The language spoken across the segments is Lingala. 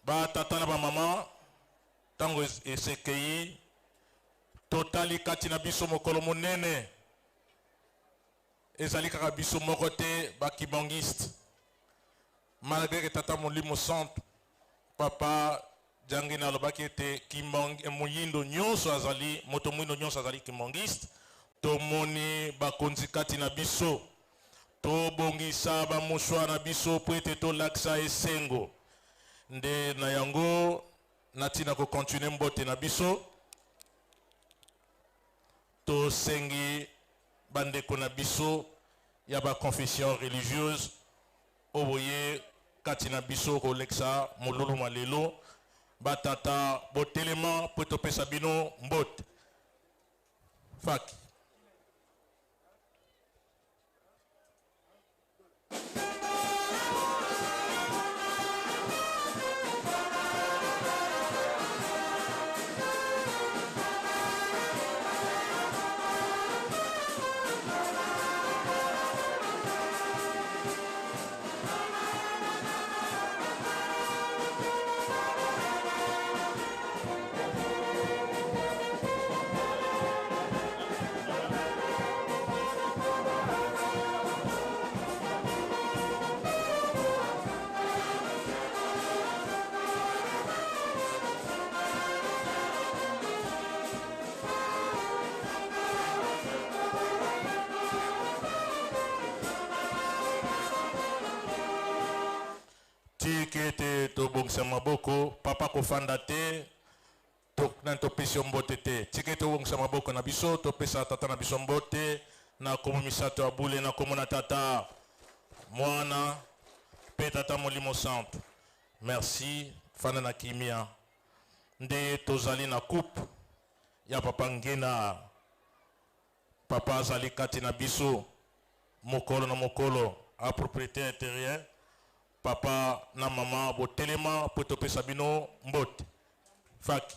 Ba tata na ba mama, ntango esekei, totali kati na biso mokolo monene. Ezali kaka biso moko te ba kimbanguiste. Malgré que tata Molimo Santu, papa Diangenda alobaki ete moyindo nyonso azali, moto moyindo nyonso azali kimbanguiste, tomoni bakonzi kati na biso. Tobongisa ba mouchoir na biso po ete tolakisa esengo. Nde na yango na tina ko continuer mbote na biso, tosengi bandeko na biso ya ba confession religieuse oyo boye kati na biso kolekisa molulu mwa lelo. Ba tata botelema po topesa bino mbote. Faki. Tika ete tobongisa maboko, papa kofanda te, to nani topesi yo mbote te. Tika ete tobongisa maboko na biso, topesa tata na biso mbote na kombo misato ya bule, na kombo na tata, mwana pe tata Molimo Santu. Merci, fanda na kimia. Nde tozali na coupe ya papa Ngena. Papa azali kati na biso mokolo na mokolo, a propriétaire terrien. Papa na mama botelema po topesa bino mbote. Faki.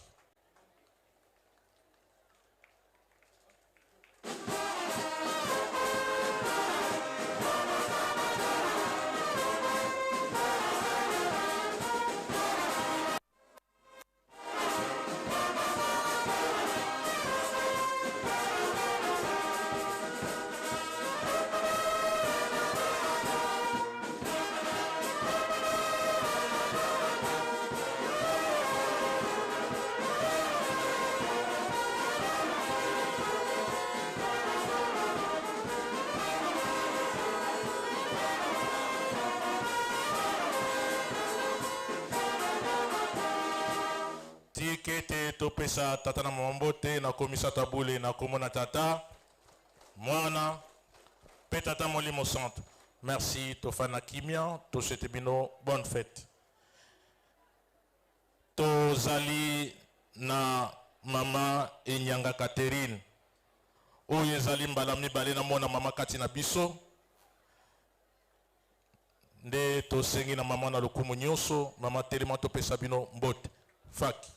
Tika ete topesa tata na mama mbote na komisa tabule na komona tata, mwana pe tata Molimo Santu. Merci, tofanda kimia, to souhaite bino bonne fête. Tozali na mama Enyanga Catherine. Oyo ezali mbala mibale namona mama kati na biso. Nde tosengi na mama na lokumu nyonso, mama telema topesa bino mbote. Faki.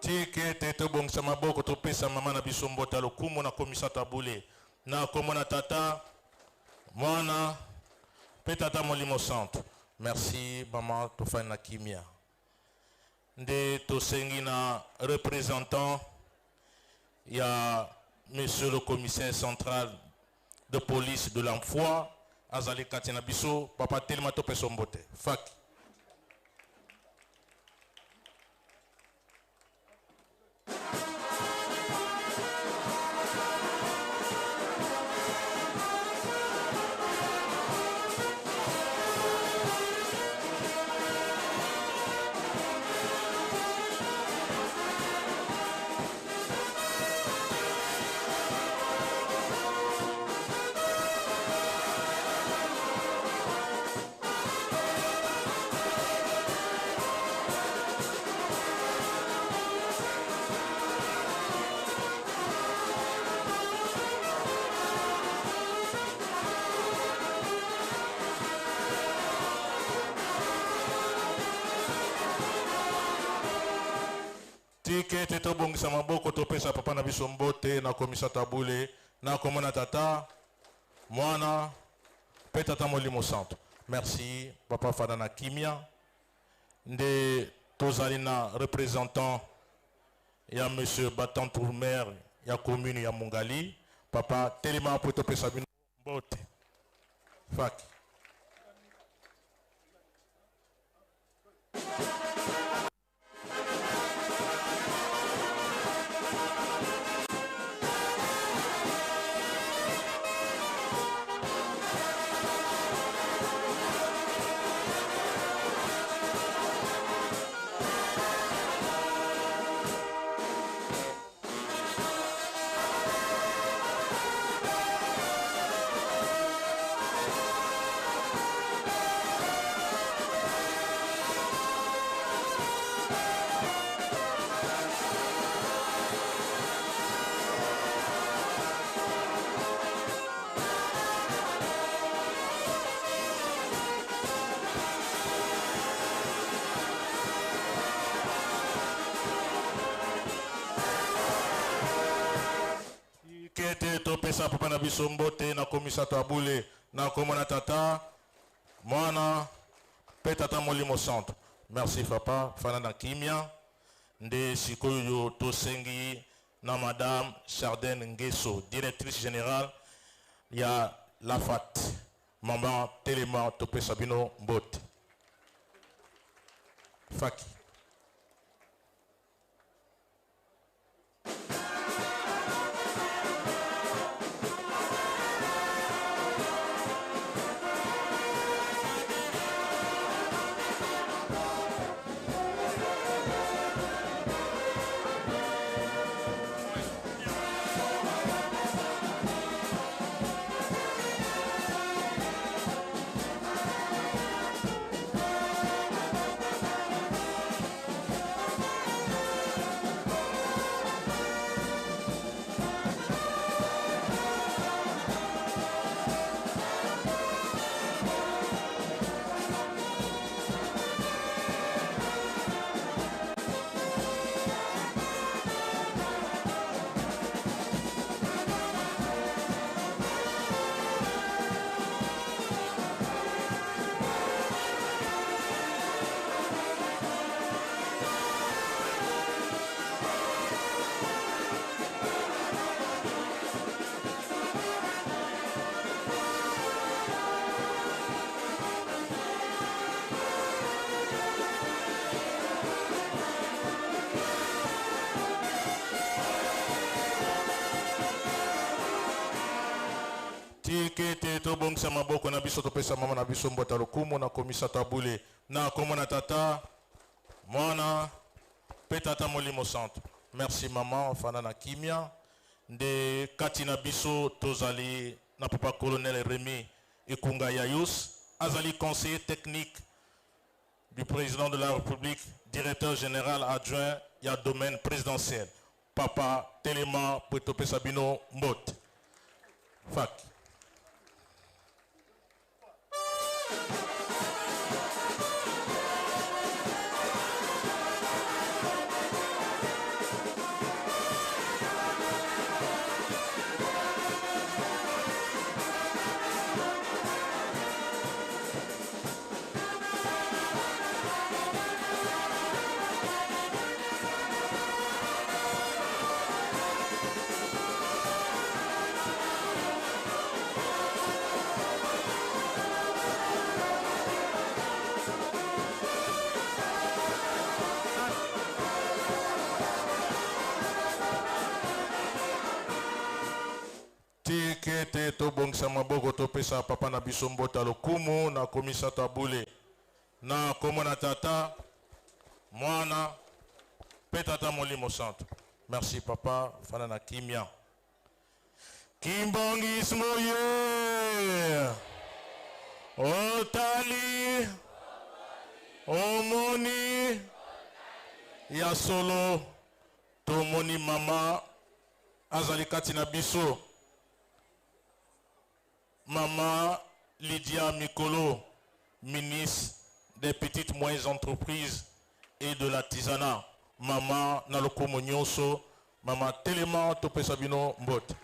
Tika ete tobongisa maboko topesa mama na biso mbote ya lokumu na komisa tabule na kombo na tata, mwana pe tata Molimo Santu. Merci mama, tofandi na kimia. Nde tosengi na représentant ya monsieur le commissaire central de police de l'emploi azali kati na biso, papa telema topesa mbote. Faki. Tika ete tobongisa maboko topesa papa na biso mbote na komisa tabule na komona tata mwana mpe tata molimo santo. Merci papa fanda na kimia nde tozali na représentant ya monsieur Batantou maire ya commune ya Mongali papa telema mpo topesa bino mbote faki. Kete topesa papa na biso mbote na komisa tabule na komona tata mwana mpe tata molimo santo. Merci papa fana na kimia nde sikoyo tosengi na madame Chardin Ngeso directrice générale ya Lafat mama telema topesa bino mbote faki. Tika ete tobongisa maboko na biso topesa mama na biso mbota lokumu na komisa tabule na komona tata mwana mpe tata molimo santo. Merci mama fanda na kimia nde kati na biso tozali na papa colonel Rémi Ikunga Yayus azali conseiller technique du président de la République, directeur général adjoint ya domaine présidentiel. Papa telema po topesa bino mbote faki. Tika ete tobongisa maboko topesa papa na biso mbota lokumu na komisa tabule na komona tata mwana mpe tata molimo santo. Merci papa fanda na kimia. Kimbanguisme ye otali omoni ya solo tomoni mama azali kati na biso mama Lydia Mikolo, ministre des petites et moyennes entreprises et de l'artisanat. Mama na lokumu nyonso, mama telema topesa bino mbote.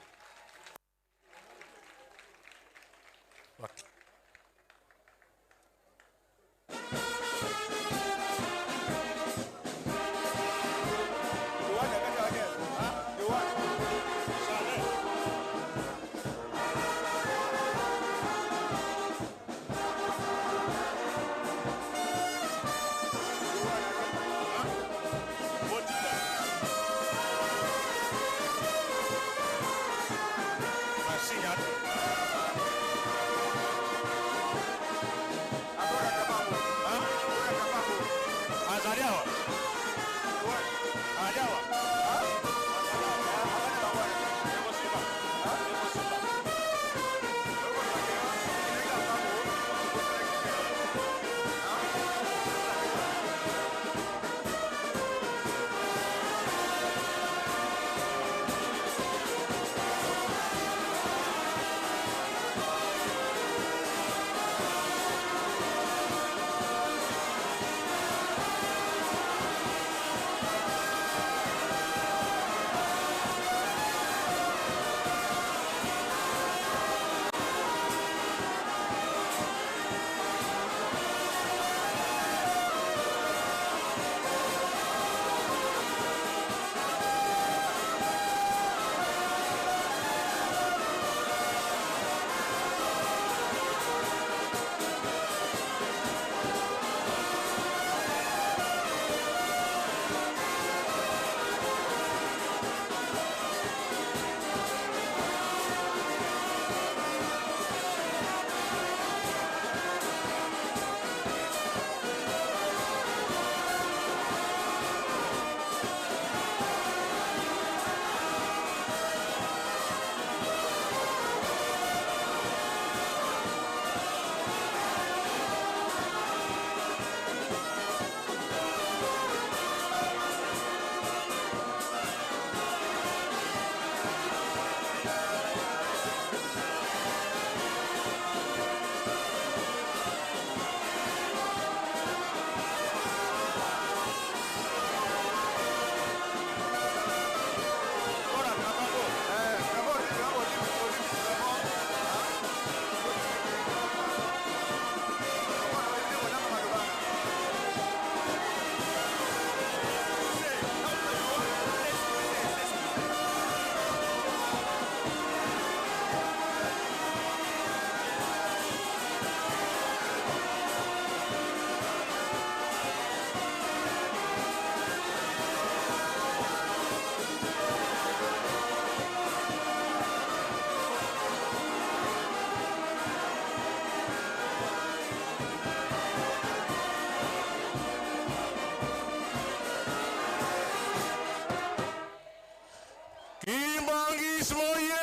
Kimbanguisme ye!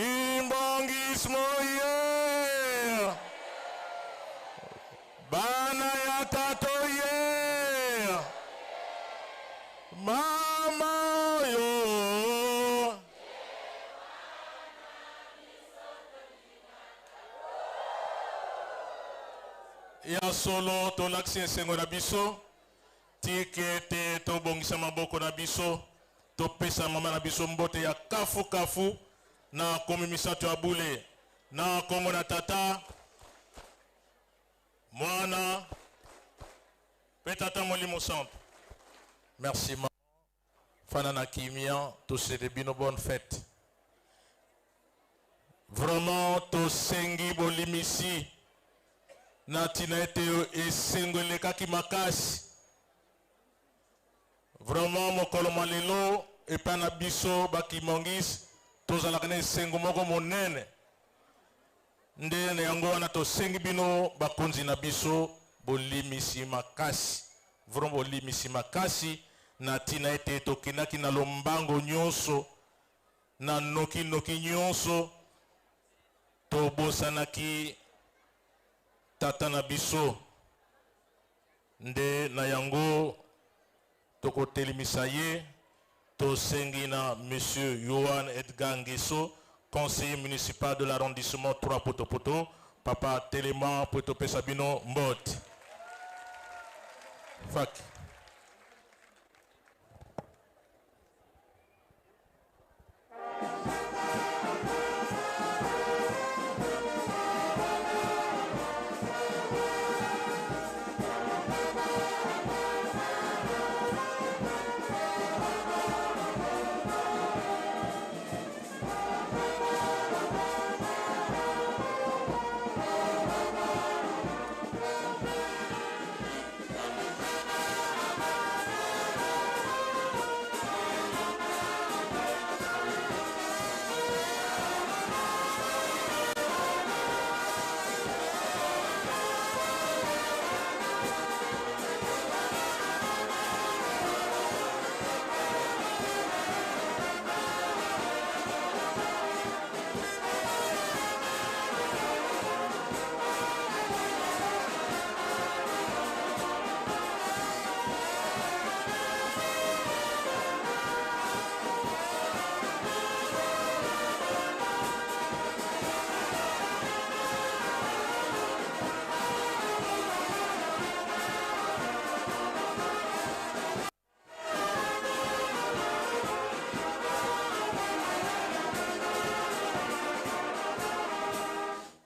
Kimbanguisme ye! Bana ya Ya solo tolakisi esengo na biso. Tika ete tobongisa maboko na biso, topesa mama na biso mbote ya kafu kafu na komi misato ya bule na kombo na Tata, Mwana pe Tata Molimo Santu. Merci mama. Fana na kimia, tosele bino bonne fête. Vraiment tosengi bolimisi na tina ete esengo elekaki makasi. Vraiment mokolo mwa lelo epai na biso ba Kimongis tozalaka na esengo moko monene. Nde na yango wana tosengi bino bakonzi na biso bolimisi makasi, vraiment bolimisi makasi na tina ete tokendaki na lombango nyonso, na noki noki nyonso, tobosanaki tata na biso. Nde na yango tokotelemisa ye. Tosengi na Monsieur Yohan Edgar Nguesso, conseiller municipal de l'arrondissement 3 Poto-Poto, papa telema po topesa bino mbote. Faki.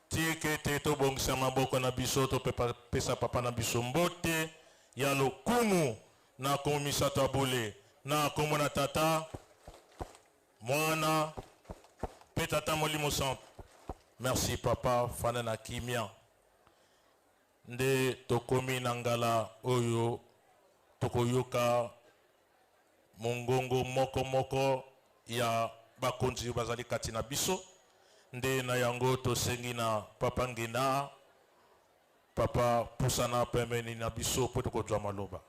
Tika ete tobongisa maboko na biso, topesa papa na biso mbote ya lokumu na kombo misato ya bule, na kombo na Tata, Mwana pe Tata Molimo Santu. Merci papa, fanda na kimia. Nde tokomi na ngala oyo tokoyoka mongongo moko moko ya bakonzi bazali kati na biso. Nde na yango tosengi na papa Ngena, papa pusana pembeni na biso po tokozwa maloba.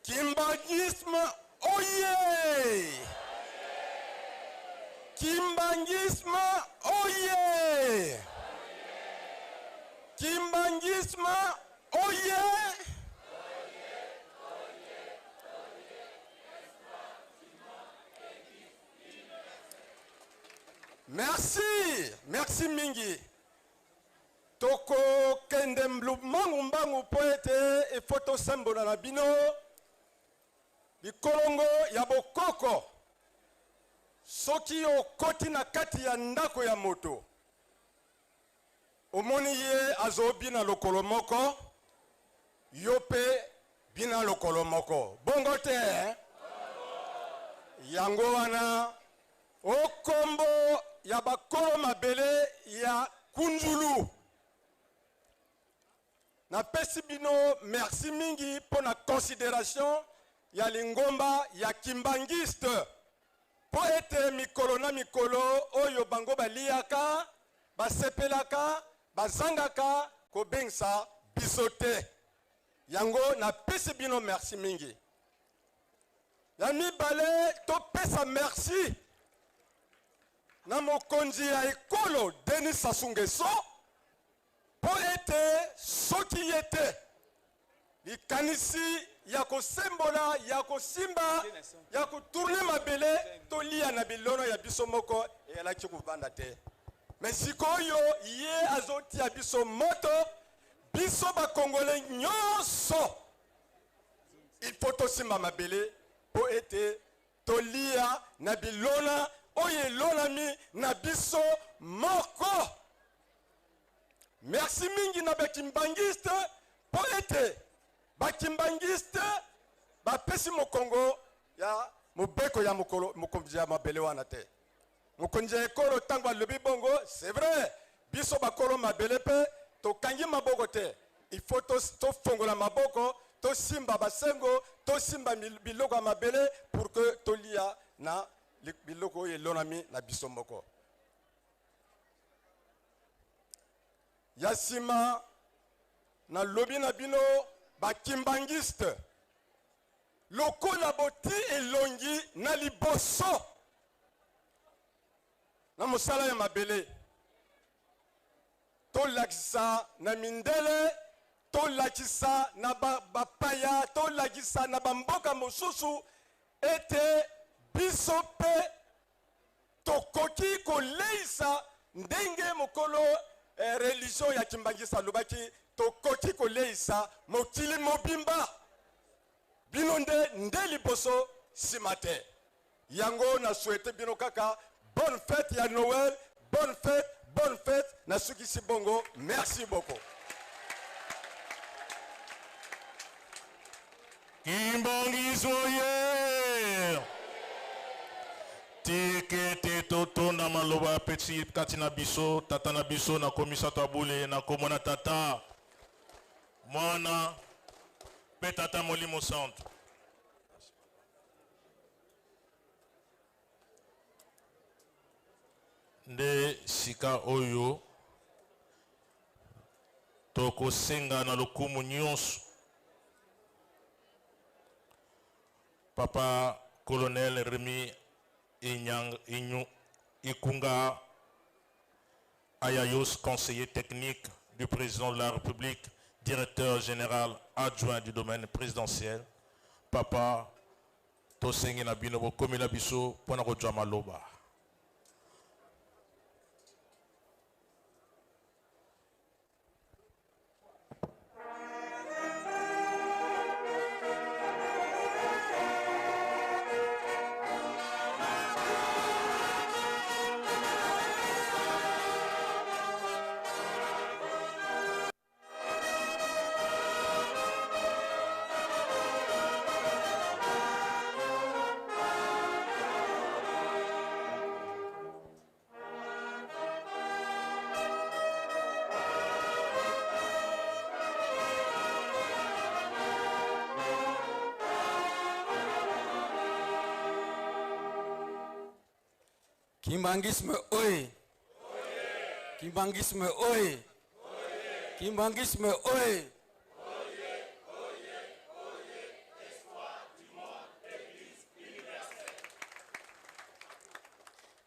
Kimbanguisme oye! Kimbanguisme oye! Kimbanguisme oye! Merci, merci mingi. Tokokende mbangu mbangu mpo ete efo tosembola na bino likolongo ya bokoko. Soki okoti na kati ya ndako ya moto, omoni ye azobina lokolo moko, yo mpe bina lokolo moko. Bongo te, eh? Yango wana okombo ya bakolo mabele ya Kunzulu. Napesi bino merci mingi mpo na consideration ya lingomba ya Kimbanguiste, mpo ete mikolo na mikolo oyo bango baliyaka, basepelaka, bazangaka kobengisa biso te. Yango napesi bino merci mingi. Ya mibale, topesa merci na mokonzi ya ekolo Denis Sassou Nguesso, mpo ete soki ye te, likanisi ya kosembola, ya kosimba, ya kotourne mabele tolia na bilono ya biso moko eyalaki kovanda te. Me sikoyo ye azotia biso moto, biso bakongole nyonso il faut tosimba mabele mpo ete tolia na bilona oyo elonami na biso moko. Merci mingi na bakimbangiste, mpo ete bakimbangiste bapesi mokongo ya mobeko ya mokolo mokonzi ya mabele wana te. Mokonzi ya ekolo ntango alobi bongo, c'est vrai, biso bakolo mabele mpe tokangi maboko te. Il faut tofongola maboko, tosimba basengo, tosimba biloko ya mabele pour que tolia na biloko oyo elonami na biso moko. Ya nsima nalobi na bino bakimbangiste, lokola boti elongi na liboso na mosala ya mabele, tolakisa na mindele, tolakisa na bapaya, tolakisa na bamboka mosusu ete biso mpe tokoki koleisa ndenge mokolo religion ya Kimbangisa alobaki, tokoki koleisa mokili mobimba. Bino nde nde liboso, nsima te. Yango na souhaite bino kaka bonne fête ya Noël, bonne fête, bonne fête. Nasukisi bongo, merci beaucoup. Kimbanguisme oye! Tika ete totonda maloba ya peti kati na biso, tata na biso na komisato ya bule na komona tata, mwana mpe tata Molimo Santu. Nde sika oyo tokosenga na lokumu nyonso Papa Colonel Remy Inyang, Inyu, Ikunga Ayayos, conseiller technique du président de la République, directeur général adjoint du domaine présidentiel. Papa, tosengi na bino bokomela biso mpona kozwa maloba. Kimbanguisme oye! Kimbanguisme oye! Kimbanguisme oye!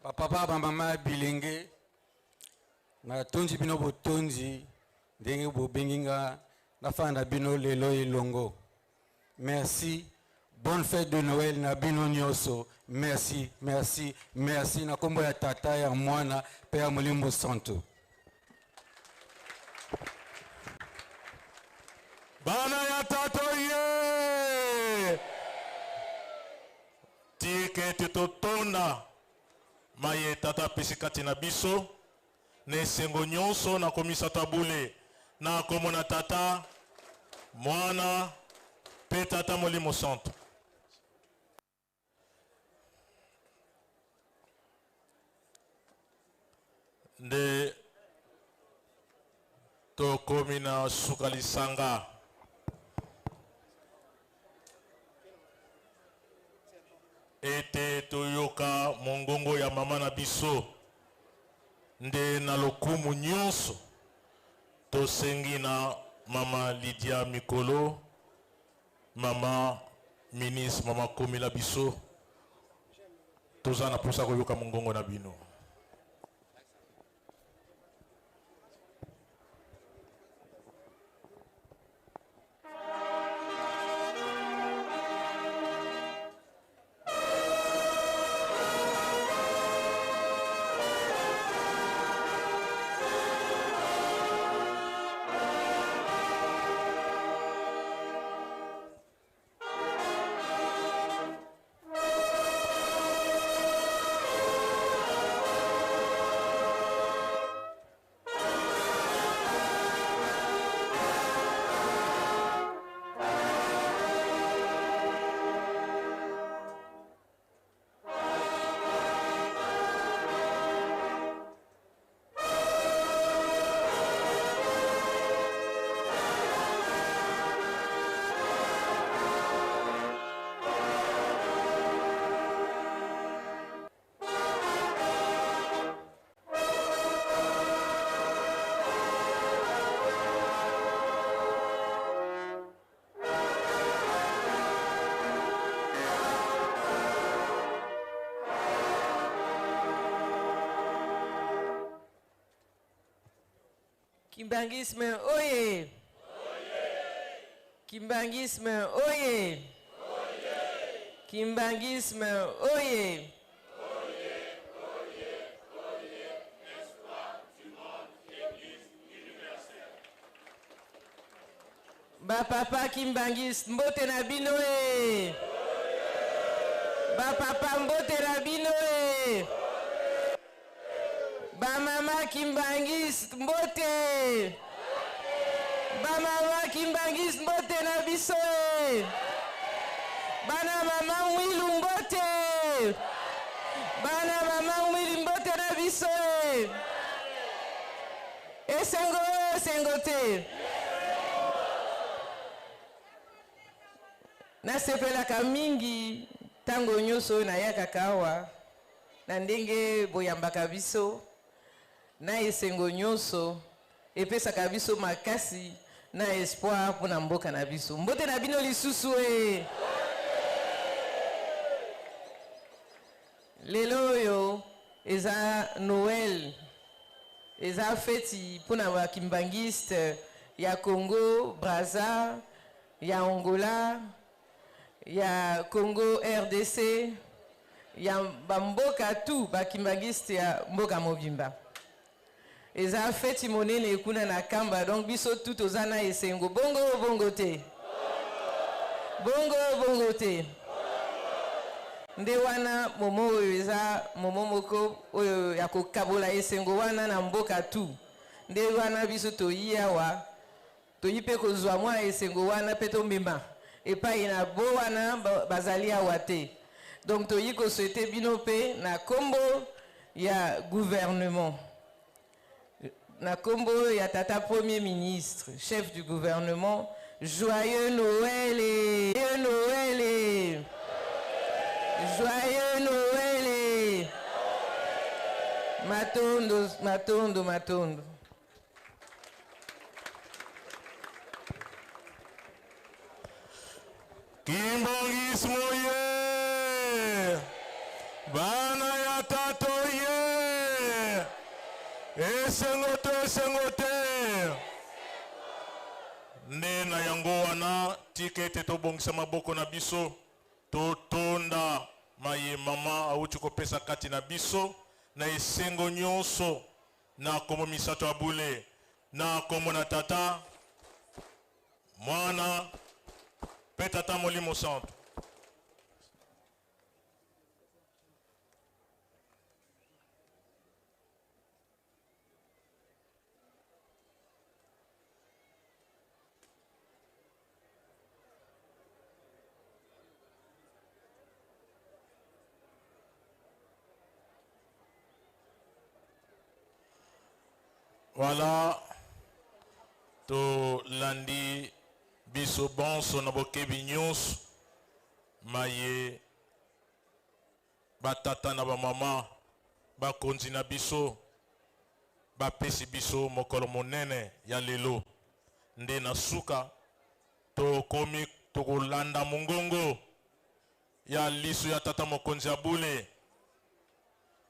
Bapapa, bamama ya bilenge, natondi bino botondi ndenge bobengi nga nafanda na bino lelo elongo. Merci. Bonne fête de Noël na bino nyonso. Merci, merci, merci na kombo ya tata ya mwana pe ya Molimo Santo. Bana ya tata ye! Tika ete totonda maye tata apesi kati na biso na esengo nyonso na komisata bule na kombo na Tata, Mwana pe Tata Molimo Santo. Nde tokomi na suka lisanga. Ete toyoka mongongo ya mama na biso, nde na lokumu nyonso tosengi na mama Lydia Mikolo, mama ministre, mama komela biso, toza na posa koyoka mongongo na bino. Kimbanguisme oye! Kimbanguisme oye! Kimbanguisme oye! Ba papa kimbanguiste mbote na bino e! Ba papa mbote na bino e! Ba mama kimbanguiste mbote! Ba mama kimbanguiste mbote na biso e! Bana mama Mwilu mbote! Bana mama Mwilu mbote na biso e! Esengo esengo te. Nasepelaka mingi ntango nyonso oyo nayakaka awa na ndenge boyambaka biso na esengo nyonso, epesaka biso makasi na espoir mpo na mboka na biso. Mbote na bino lisusu e! Lelo oyo eza Noël, eza feti mpo na ba kimbanguiste ya Congo Brazza, ya Angola, ya Congo RDC, ya ba mboka tout ba kimbanguiste ya mboka mobimba. Eza feti monene kuna na Kamba, donc biso tout toza na esengo. Bongo bongo te. Bongo bongo te. Nde wana momo oyo eza momo moko oyo ya kokabola esengo wana na mboka tout. Nde wana biso toyi awa, toyi pe kozwa mwa esengo wana pe tomema epai na bo wana bazali awa te. Donc toyi ko souhaiter bino pe na kombo ya gouvernement, na kombo ya tata premier ministre, chef du gouvernement, joyeux Noël et joyeux Noël et joyeux Noël et matondo, matondo, matondo. Kimbanguisme ye, bana ya tato ye, esengo te, esengo te. Nde na yango wana tika ete tobongisa maboko na biso. Totonda maye mama awuti kopesa kati na biso na esengo nyonso na kombo misato ya bule, na kombo na Tata, Mwana mpe Tata Molimo Santu. Voilà, tolandi biso bonso na bokebi nyonso maye batata na bamama bakonzi na biso bapesi biso mokolo monene ya lelo. Nde na suka tokomi tokolanda mongongo ya liso ya tata mokonzi ya bule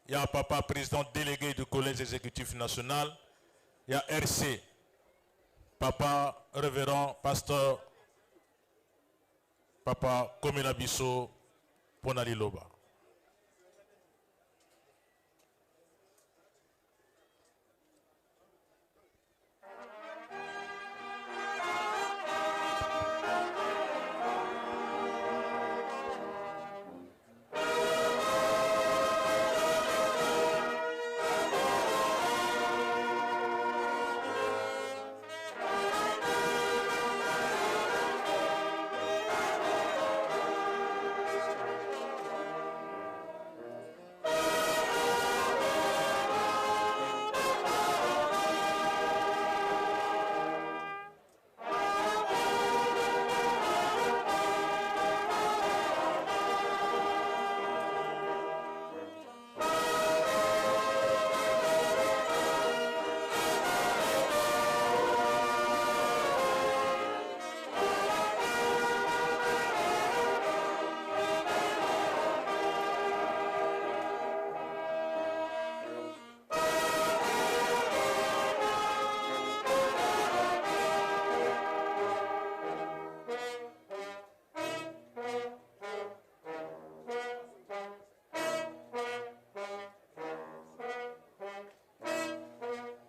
ya papa président délégué du collège exécutif national ya RC, papa révérend pasteur papa komela biso mpo na liloba.